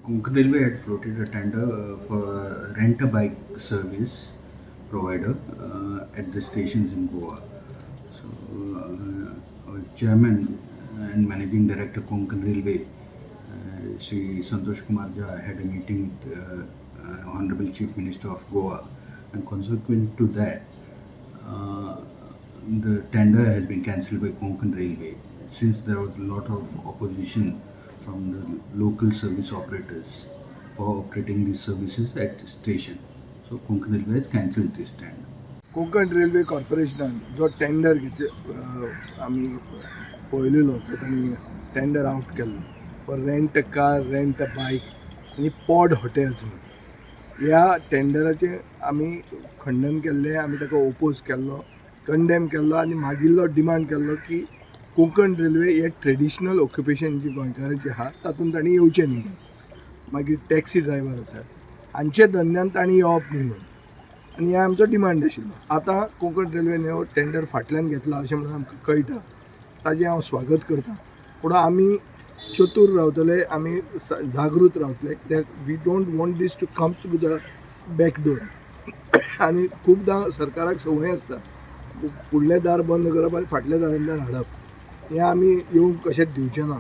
Konkan Railway had floated a tender for rent a bike service provider at the stations in Goa. So, our chairman and managing director Konkan Railway, Sri Santosh Kumar Jha, had a meeting with Honorable Chief Minister of Goa, and consequent to that, the tender has been cancelled by Konkan Railway since there was a lot of opposition from the local service operators for operating these services at the station. So Konkan Railway has cancelled this tender. Konkan railway कॉर्पोरेशनान जो tender घेतले, आमी पळयलेलो तो तांणी tender out केल्लो for rent a car, rent a bike आनी pod hotels म्हणून, ह्या टेंडराचें आमी खंडन केल्लें. आमी ताका ओपोज केल्लो, कंडेम केल्लो आनी मागिल्लो, डिमांड केल्लो की कोंकण रेल्वे हे ट्रेडिशनल ऑक्युपेशन जी गोंयकारांची आहा तातूंत तांणी येवचें न्ही म्हणून. मागीर टॅक्सी ड्रायव्हर आसात, हांच्या धंद्यान तांणी येवप न्ही म्हणून आनी हे आमचो डिमांड आशिल्लो. आतां कोंकण रेल्वेन हो टेंडर फाटल्यान घेतला अशें म्हणून आमकां कळटा. ताजें हांव स्वागत करता, पूण आमी चतूर रावतले, आमी जागृत रावतले कित्याक we don't want this to come through the back door. आनी खुबदां सरकाराक संवय आसता फुडलें दार बंद करप आनी फाटल्या दारांतल्यान हाडप. हें आमी येवंक कशेंच दिवचें ना.